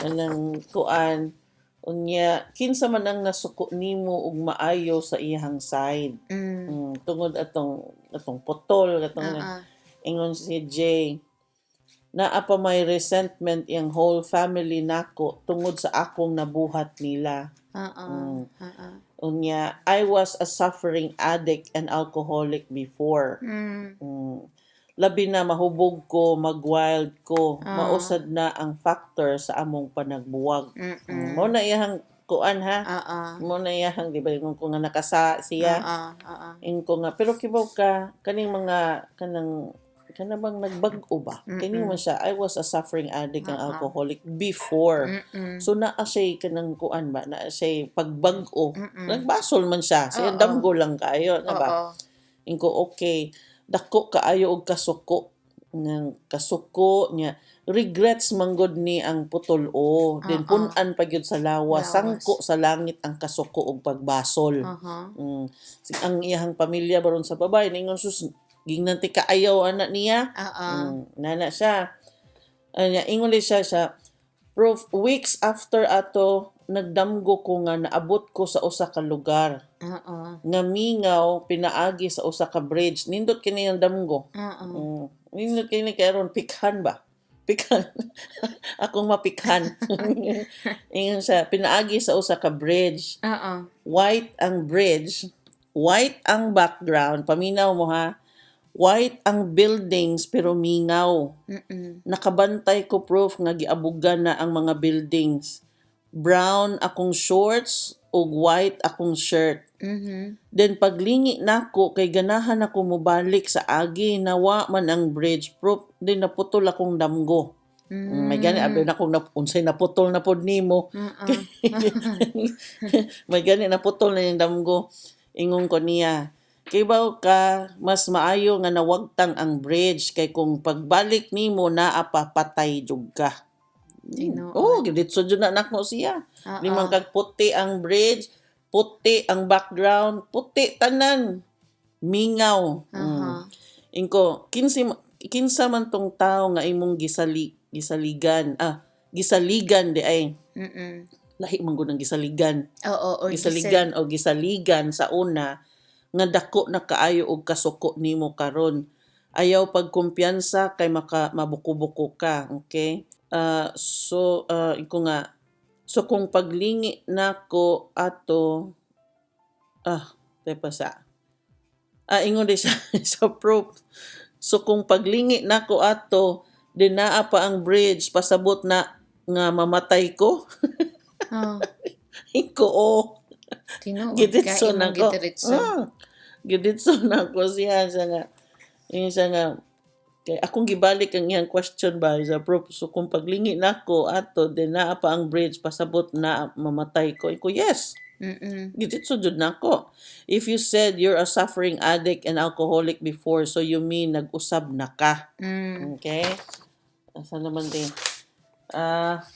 S2: Anang kuan, unya kinsa man ang nasuko nimo og maayo sa iyang side. Tungod atong atong putol atong ingon si Jay, naa pa may resentment iyang whole family nako tungod sa akong nabuhat nila. Unya, I was a suffering addict and alcoholic before. Labi na mahubog ko, mag-wild ko, mausad na ang factor sa among panagbuwag. Mo na iyang kuan ha. Mo na iyang, di ba, yung ko nga nakasa siya.
S3: Oo. Oo.
S2: Ingko nga, pero kibaw ka, kaning mga, kanang, kana bang nagbag-o ba? Kini man siya, "I was a suffering addict and alcoholic before." So naa siya kanang kuan ba, naa siya pagbag-o. Nagbasol man siya. Siya damgo lang kaayo, na ba?
S3: Oo.
S2: Ingko, okay, dako kaayo og kasuko ng kasuko niya, regrets manggod ni ang putol o then pun-an pa gyud sa lawas,
S3: Lawas.
S2: Sangko sa langit ang kasuko og pagbasol. Ang iyang pamilya baron sa babae ningon, sus, gingnan ti kaayaw anak niya. Nana siya. Anya, ingon din siya siya, "Prof, weeks after ato nagdamgo ko nga naabot ko sa usa ka lugar nga mingaw pinaagi sa usa ka bridge." Nindot kini ang damgo. Nindot kini kay aron pikhan ba? Pikhan. Akong mapikhan. Ingon siya, pinaagi sa usa ka bridge. White ang bridge, white ang background, paminaw mo ha. White ang buildings pero mingaw. Nakabantay ko, Prof, nga giabugan na ang mga buildings. Brown akong shorts ug white akong shirt. Then paglingi nako kay ganahan ako mobalik sa agi, nawa man ang bridge, Prof, then naputol akong damgo. May gani abi na kung unsay naputol na pod nimo. May gani naputol na yung damgo. Ingon ko niya, "Kibaw ka, mas maayo nga nawagtang ang bridge kay kung pagbalik nimo naa pa, patay jud ka."
S3: Tinuod.
S2: Oh, giditso jud na nako siya. Di man kag puti ang bridge, puti ang background, puti tanan. Mingaw. Ingko, kinsa man tong tao nga imong gisaligan, gisaligan di ay. Lahi man gud ang gisaligan.
S3: Oo, or
S2: Gisaligan o gisaligan sa una nga dako na kaayo og kasuko nimo karon. Ayaw pagkumpiyansa kay maka mabuko-buko ka, okay? So iko nga, so kung paglingi nako ato, tepa sa ingon di siya sa proof. So kung paglingi nako ato, dinaa pa ang bridge, pasabot na nga mamatay ko.
S3: Oh,
S2: Iko, oh.
S3: tinuod ka
S2: Giditso
S3: imong
S2: na ko.
S3: gidiretso.
S2: Giditso na ako siya siya nga yung siya nga kay akong gibalik ang iyang question ba sa prof, so kung paglingi nako ato then naa pa ang bridge, pasabot na mamatay ko. Ko, yes. Giditso jud nako. If you said you're a suffering addict and alcoholic before, so you mean nag-usab na ka. Okay, asa naman din? Ah,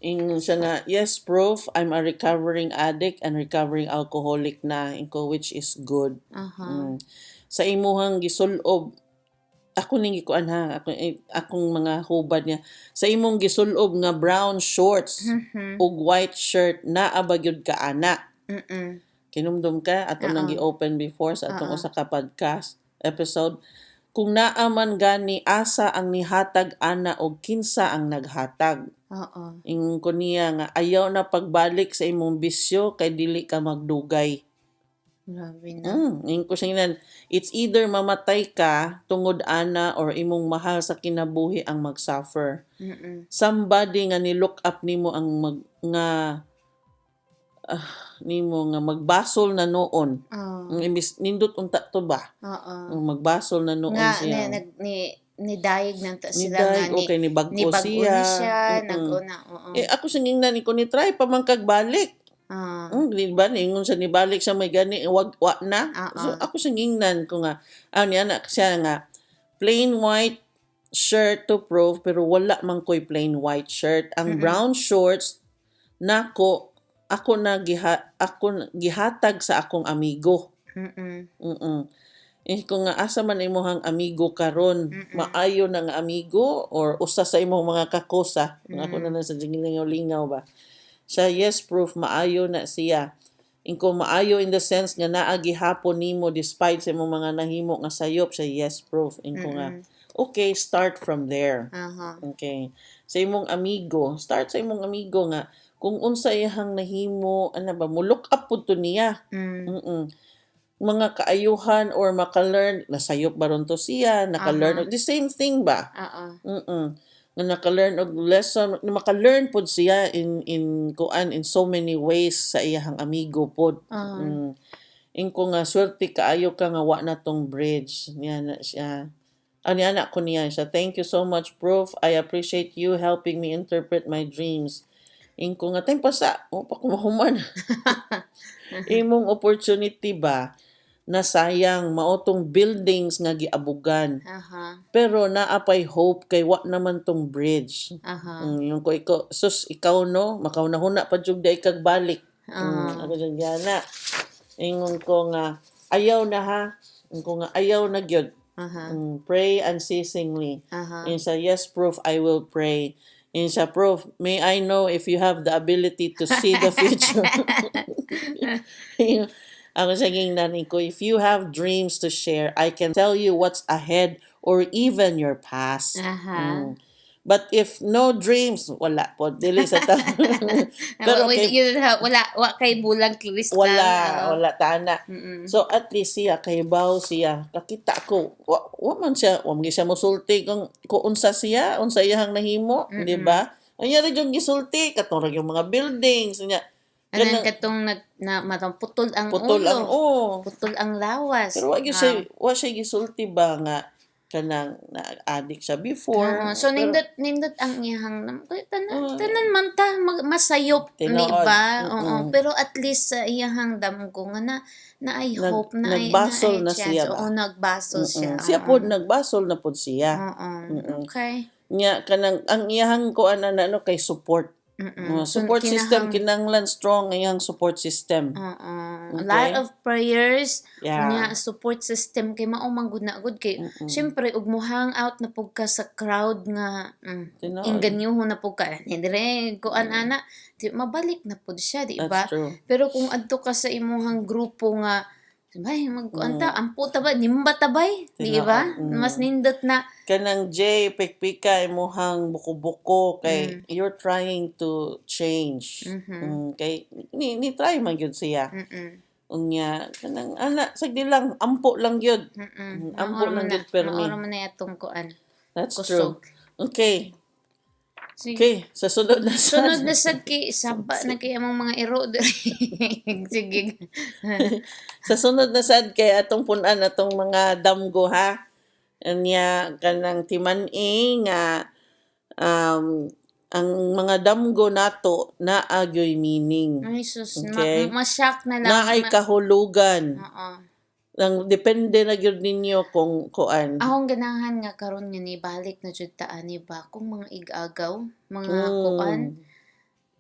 S2: ingon siya nga, "Yes, Prof, I'm a recovering addict and recovering alcoholic na." Inko, "Which is good." Sa imuhang gisulob, ako ning gikuan ha, ako, eh, akong mga hubad niya. Sa imong gisulob nga brown shorts ug white shirt, naa ba gyud ka ana? Kinumdum ka ato nang gi-open before sa atong usa ka podcast episode. Kung naa man gani, asa ang nihatag ana og kinsa ang naghatag? Ingon ko niya nga ayaw na pagbalik sa imong bisyo kay dili ka magdugay.
S3: Grabe na.
S2: Ingon ko siya ingnan, it's either mamatay ka tungod ana or imong mahal sa kinabuhi ang magsuffer. Somebody nga ni look up nimo ang mag nga nimo nga magbasol na noon.
S3: Oo.
S2: Ang imbis nindot unta to ba?
S3: Oo.
S2: Ang magbasol na noon
S3: Nga
S2: siya.
S3: ni nag ni ni dayeg na ta
S2: Ni
S3: sila nga
S2: dayeg,
S3: ni
S2: okay, ni bag-o
S3: ni bag-o
S2: siya.
S3: ni siya, nag-una, oo.
S2: Eh ako sa ngingnan ko ni try pa man kag balik. Di ba ningon siya ni balik siya may gani wag wa na. So ako sa ngingnan ko nga ni anak siya nga plain white shirt to prove, pero wala man ko'y plain white shirt. Ang brown shorts nako ako na giha, ako na gihatag sa akong amigo. Eh kung nga asa man imong amigo karon, maayo na nga amigo or usa sa imong mga kakosa. Nga ako na lang sa lingaw-lingaw ba. Siya, "Yes, Prof, maayo na siya." Inko, "Maayo in the sense nga naa gihapon nimo despite sa imong mga nahimo nga sayop?" Siya, "Yes, Prof." Inko nga, "Okay, start from there." Okay. Sa imong amigo, start sa imong amigo nga kung unsa iyang nahimo, ana ba, mo look up pud to niya. Mga kaayuhan or maka-learn, nasayop ba ron to siya, naka-learn the same thing ba?
S3: Oo.
S2: Nga naka-learn og lesson, na maka-learn pod siya in kuan in so many ways sa iyang amigo pod. Ingko nga swerte kaayo ka nga wa na tong bridge. Niya na siya. Ani anak ko niya siya. "Thank you so much, Prof. I appreciate you helping me interpret my dreams." Ingko nga time pa sa, o pa ko mahuman. Imong opportunity ba na sayang mao tong buildings nga giabugan. Pero naa pay hope kay wa naman tong bridge. Yung ko ikaw, sus ikaw no, makahuna-huna pa jud day kag balik. Ako jud na. Ingon ko nga ayaw na ha. Ingon ko nga ayaw na gyud. Pray unceasingly. Ingon siya, "Yes, Prof, I will pray." Ingon siya, "Prof, may I know if you have the ability to see the future?" Ako sa nanay ko, "If you have dreams to share, I can tell you what's ahead or even your past." But if no dreams, wala po. Dili sa ta. Pero
S3: Wait,
S2: kay,
S3: you don't have, wala, wa kay bulang kristal.
S2: Wala,
S3: Oo.
S2: Wala tana. So at least siya, kay baw siya, kakita ko, wa man siya, wa man siya mosulti kung unsa siya, unsa iyang nahimo, di ba? Ang yung gisulti, katong yung mga buildings, niya.
S3: Anan katong nag na matang putol ang
S2: Putol
S3: ulo.
S2: Ang oh.
S3: Putol ang lawas.
S2: Pero wa siya gisulti ba nga kanang na-addict siya before.
S3: Oo, so
S2: Pero,
S3: nindot nindot ang iyang tanan, tanan man ta masayop, di
S2: Tinuod.
S3: ba? Oo, pero at least sa iyahang damgo nga na na I hope na ay
S2: nagbasol
S3: na
S2: na
S3: chance.
S2: siya ba?
S3: Oo, nagbasol siya.
S2: Siya pod nagbasol na pod siya.
S3: Oo. Okay.
S2: Nya kanang ang iyahang kuan na ano kay support.
S3: So,
S2: Support system, kinahanglan strong ang iyang support system.
S3: Oo. A lot of prayers, unya support system kay mao man gud na gud kay syempre ug mo hang out na pug ka sa crowd nga
S2: Tinuod.
S3: inganyoho na pug ka ni dire kuan ana di mabalik na pud siya, di
S2: That's
S3: ba?
S2: true.
S3: Pero kung adto ka sa imuhang grupo nga bay magkuan ta, ampo ta ba, nimba ta bay, di ba?
S2: Tinuod.
S3: Mas nindot na.
S2: Kanang Jay, pikpika imuhang buko-buko kay you're trying to change. Kay ni try man gyud siya. Unya kanang ana sagdi lang, ampo lang gyud. Ampo
S3: Maoro
S2: lang
S3: man
S2: gyud
S3: na,
S2: permi.
S3: maoro man na atong kuan.
S2: That's true.
S3: Kusog.
S2: Okay.
S3: Sige.
S2: Okay, sa sunod na sad.
S3: Sunod na sad kay saba na kay among mga iro diri. Sige.
S2: Sa sunod na sad kay atong punan atong mga damgo ha. Anya kanang timan-i nga ang mga damgo nato naa gyoy meaning.
S3: Ay sus,
S2: Okay.
S3: ma-shock na lang.
S2: Naay kahulugan.
S3: Oo.
S2: Lang depende na gyud ninyo kung kuan.
S3: Akong ganahan nga karon nga ni balik na jud ta ani ba kung mga igagaw, mga kuan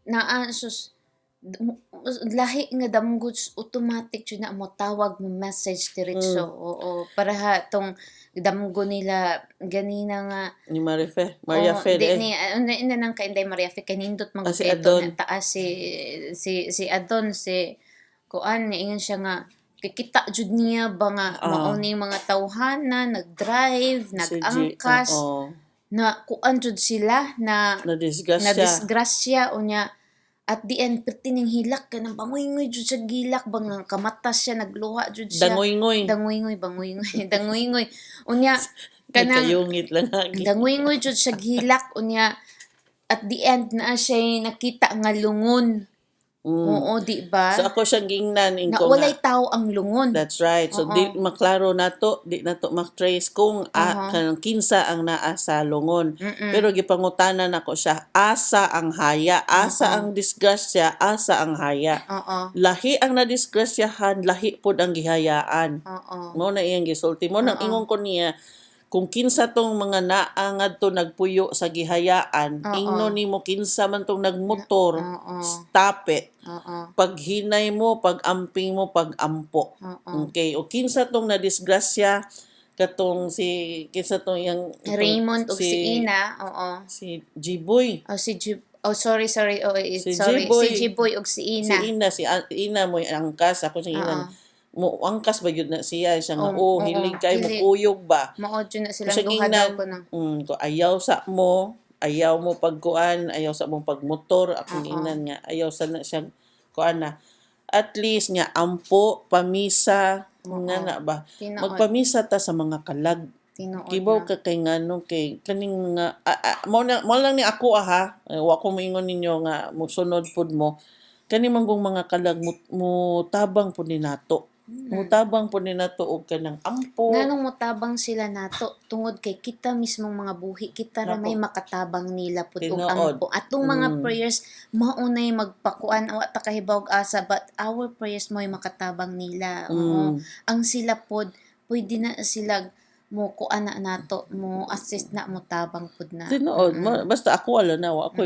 S3: naa sus lahi nga damgo automatic jud na mo tawag mo message diretso. Oo, para ha tong damgo nila ganina nga.
S2: Ni Marife, Maria
S3: Oo,
S2: Fe
S3: di
S2: eh.
S3: ni ano ina nang kainday Maria Fe kanindot man
S2: Ah, si
S3: kay ito
S2: Adon.
S3: na taas si Adon si kuan niingon siya nga kikita jud niya ba nga mao ni mga tawhana nag-drive
S2: Si G,
S3: nag-angkas
S2: oo.
S3: na kuan jud sila na
S2: Na disgrasya.
S3: na disgrasya unya at the end perti ning hilak kanang bangoy-ngoy jud siya gilak ba nga kamata siya nagluha jud siya.
S2: Dangoy-ngoy.
S3: Dangoy-ngoy, bangoy-ngoy, dangoy-ngoy unya kanang
S2: Kayungit lang agi.
S3: dangoy-ngoy jud siya gilak unya at the end na siya nakita nga lungon. Oo, di ba?
S2: So ako siyang gingnan
S3: Na
S2: ingko
S3: walay
S2: nga.
S3: tao ang lungon.
S2: That's right. So di maklaro nato, di nato matrace kung kanang kinsa ang naa sa lungon. Pero gipangutanan nako siya, asa ang haya, asa ang disgrasya, asa ang haya. Lahi ang nadisgrasyahan, lahi pod ang gihayaan. Mo na iyang gisulti. Mo nang ingon ko niya, kung kinsa tong mga naa ngadto nagpuyo sa gihayaan, ingno nimo kinsa man tong nagmotor, stop it. Paghinay mo, pag-amping mo, pag-ampo. Okay, o kinsa tong nadisgrasya katong si kinsa tong yang itong
S3: Raymond ug si Ina, oo.
S2: Si Jiboy.
S3: Oh, si G. Oh, sorry, sorry. Oh, eh,
S2: Si
S3: sorry.
S2: Jiboy.
S3: Si Jiboy ug si
S2: Si
S3: Ina.
S2: Ina, si Ina mo angkas ako si Ina. Mo angkas ba yun na siya siya nga
S3: Oh,
S2: oh,
S3: oo,
S2: hilig kay mo
S3: hilig.
S2: kuyog ba.
S3: Mao jud na silang
S2: Siya
S3: duha
S2: gingnan,
S3: daw ko na.
S2: Ko ayaw sa mo, ayaw mo pagkuan, ayaw sa mong pagmotor, akong gingnan nga ayaw sa na siya kuan na. At least nga ampo, pamisa, nga na ba.
S3: Tinuod.
S2: Magpamisa ta sa mga kalag.
S3: Tinuod
S2: Kibaw
S3: na.
S2: ka kay ngano kay kaning mga mo lang ni ako ah, ha. Eh, wa ko moingon ninyo nga mosunod pud mo. Kani manggong mga kalag mo tabang pud ni nato. Mutabang pud ni nato og kanang ampo.
S3: Nganong motabang sila nato tungod kay kita mismong mga buhi kita ra
S2: Nako.
S3: may makatabang nila pud og
S2: Tinuod.
S3: ampo. Atong mga prayers maunay magpakuan wa ta kahibaw og asa but our prayers mo'y makatabang nila. Oo. Ang sila pod pwede na sila mo kuan na nato mo assist na mo tabang pud na.
S2: Tinuod. Basta ako wala na wa ako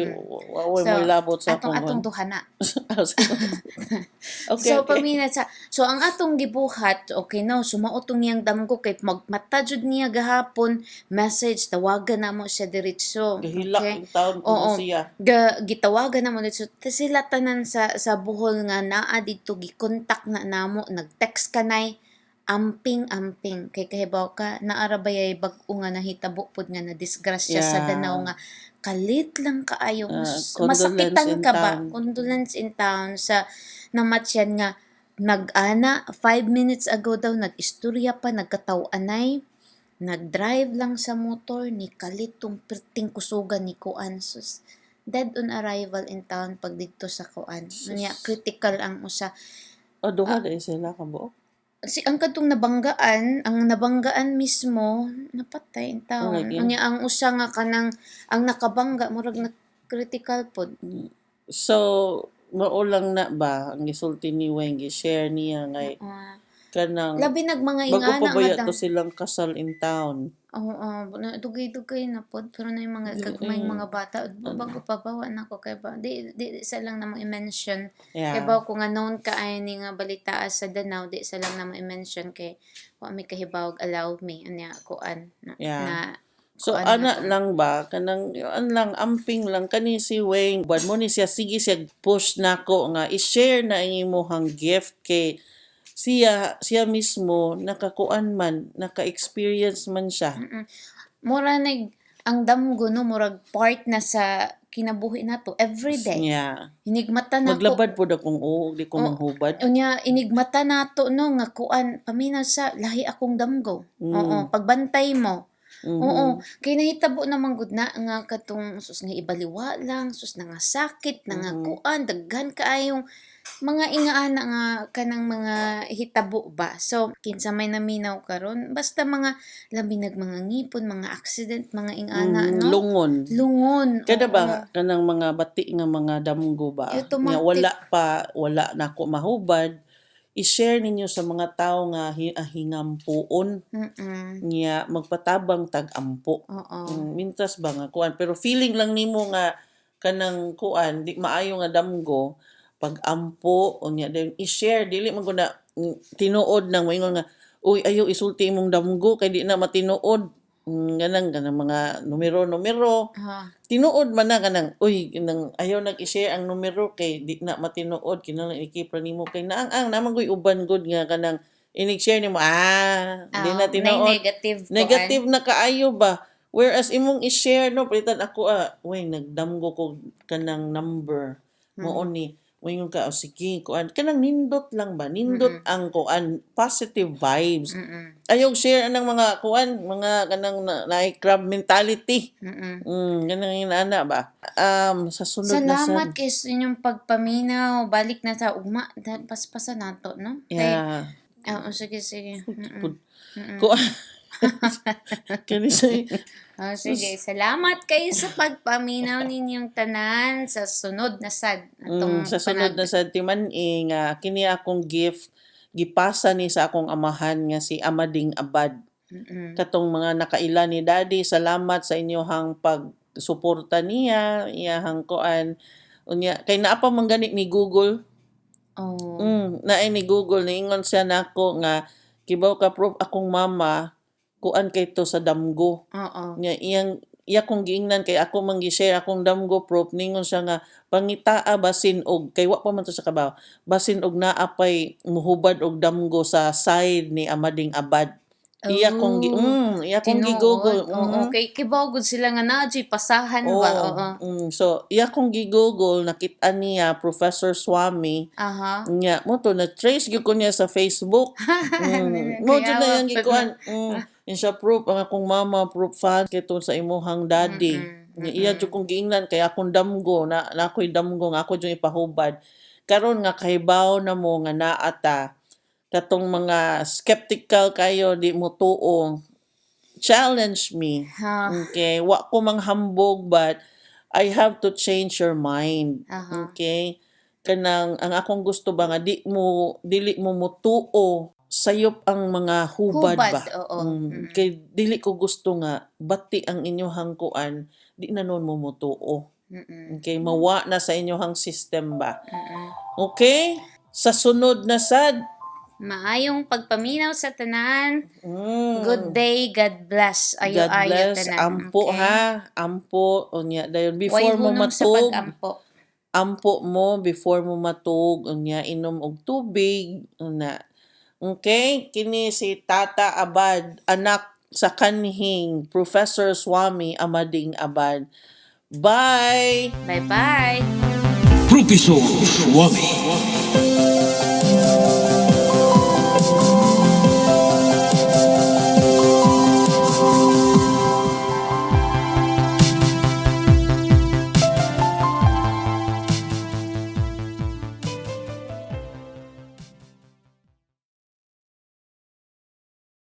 S2: wa
S3: So,
S2: mo labot sa
S3: atong
S2: akong
S3: atong duha na.
S2: Okay,
S3: So
S2: okay.
S3: pamina sa so ang atong gibuhat okay no sumao tong iyang damgo kay magmata jud niya gahapon message tawagan na mo siya diretso.
S2: Gahilak
S3: Okay.
S2: ang taon ko
S3: Oo.
S2: siya.
S3: Gitawagan na mo diretso. Ta sila tanan sa Bohol nga naa didto gikontak na namo nag-text kanay amping amping kay kahibaw ka naa ra ba yay bag-o nga nahitabo pod nga na disgrasya sa Danao nga kalit lang kaayo.
S2: Condolence
S3: masakitan
S2: in
S3: ka ba
S2: town.
S3: Condolence in town sa namatyan nga nag-ana 5 minutes ago daw nag-istorya pa nagkataw-anay nag-drive lang sa motor ni kalit tong perting kusugan ni kuan sus dead on arrival in town pag didto sa kuan unya critical ang usa.
S2: O duha dahil sila ka buok.
S3: Si ang kadtong nabanggaan ang nabanggaan mismo napatay in town.
S2: Lagi.
S3: Unya ang usa nga kanang ang nakabangga murag na critical pod.
S2: So mao lang na ba ang gisulti ni Weng gi-share niya ngay kanang
S3: Labi nag mga
S2: bago
S3: ingana
S2: pa ba
S3: nga
S2: to silang kasal in town.
S3: Oo, na dugay-dugay na pod pero na yung mga gagmay mga bata bago pa ba wa na ko kay ba di sa lang namo i-mention kay ba ko nga known ka ay ni nga balita sa Danao di sa lang namo i-mention kay wa mi kahibaw allow me anya kuan na, na
S2: So
S3: kuan
S2: ana
S3: na to.
S2: lang ba kanang an lang amping lang kani si Weng buwan mo ni siya sige siya push nako nga i-share na ang imuhang gift kay siya siya mismo nakakuan man naka-experience man siya.
S3: Mura nag ang damgo no murag part na sa kinabuhi nato everyday. Inigmata na ko.
S2: Maglabad pod akong oo, di ko manghubad.
S3: Unya inigmata nato no nga kuan paminaw sa lahi akong damgo. Oo, pagbantay mo. Oo, kay nahitabo naman gud na nga katong sus nga ibaliwa lang, sus nga sakit, na nga kuan, daghan kaayong mga ingaana nga kanang mga hitabo ba. So, kinsa may naminaw karon, basta mga labi nag mga ngipon, mga accident, mga ingana, no?
S2: Lungon.
S3: Lungon.
S2: Kada
S3: oo.
S2: ba kanang mga bati nga mga damgo ba nga
S3: Automatic.
S2: wala pa, wala na ako mahubad, i-share ninyo sa mga tao nga hingampuon niya magpatabang tag-ampo.
S3: Oo.
S2: Mintas ba nga kuan, pero feeling lang nimo nga kanang kuan di maayo nga damgo, pag ampo unya then i-share, dili man gud na tinuod nang moingon nga, "Uy, ayo isulti imong damgo kay di na matinuod." Ganang mga numero numero. Tinuod man na kanang, uy, nang ayaw nag i-share ang numero kay di na matinuod, kinahanglan i-keep ra nimo kay naang-ang naman goy uban gud nga kanang inig-share nimo, ah, di na
S3: Ah,
S2: tinuod.
S3: Nay negative kuan.
S2: Negative na kaayo ba, whereas imong i-share, no, palitan ako, ah, uy, nagdamgo ko kanang number mo ni moingon ka, "Oh, sige," kuan kanang nindot lang ba, nindot ang kuan, positive vibes. Ayaw share anang mga kuan, mga kanang na, naay crab mentality. Ganang inaana ba, sa sunod na sa
S3: Salamat kay sa inyong pagpaminaw. Balik na sa ugma. Paspasa nato, no? Kay,
S2: Yeah.
S3: Oo, sige, sige.
S2: Kuan kani say
S3: Oh, sige. Salamat kayo sa pagpaminaw ninyong tanan sa sunod na sad. Atong
S2: Sa sunod na sa timan-i nga kini akong gift, gipasa ni sa akong amahan nga si Amading Abad. Katong mga nakaila ni Daddy, salamat sa inyohang pagsuporta niya, iyahang kuan. Unya kay naa pa man gani ni Google.
S3: Oh.
S2: Naay ni Google, niingon siya nako nga, "Kibaw ka, Prof, akong mama kuan kay to sa damgo."
S3: Oo.
S2: Nga iyang iya kong giingnan kay ako man gi-share akong damgo, Prof, ningon siya nga pangitaa basin og kay wa pa man to sa kabaw, basin og naa pay muhubad og damgo sa side ni Amading Abad. Iya kong gi,
S3: Oh.
S2: iya kong
S3: Tinuod.
S2: gi-Google.
S3: Oo, kay kibaw gud sila nga naa jud pasahan ba.
S2: Oo.
S3: Oo.
S2: So iya kong gi-Google, nakita niya Professor Swami. Nya mo to na trace gyud ko niya sa Facebook. Mo jud na yang gikuan. Siya, "Prof, ang akong mama, Prof, fan kay to sa imuhang daddy." Nya iya jud kong giingnan kay akong damgo na, na ako'y damgo nga ako jud ipahubad. Karon nga kahibaw na mo nga naa ta, katong mga skeptical kayo, di mo tuo, challenge me. Okay, wa ko manghambog, but I have to change your mind. Okay? Kanang ang akong gusto ba nga di mo dili mo mutuo, sayop ang mga hubad,
S3: Hubad,
S2: ba.
S3: Oo.
S2: Kay dili ko gusto nga bati ang inyohang kuan, di na noon mo mutuo. Okay, mawa na sa inyohang system ba. Okay? Sa sunod na sad.
S3: Maayong pagpaminaw sa tanan. Good day, God bless. Ayo
S2: God
S3: ayo
S2: bless.
S3: tanan.
S2: Ampo
S3: Okay?
S2: ha. Ampo unya dayon
S3: Way
S2: before mo
S3: hunong sa
S2: matug.
S3: pag-ampo.
S2: Ampo mo before mo matug, unya inom og tubig una. Okay, kini si Tata Abad, anak sa kanhing Professor Swami Amading Abad. Bye.
S3: Bye-bye.
S1: Profesor Swami.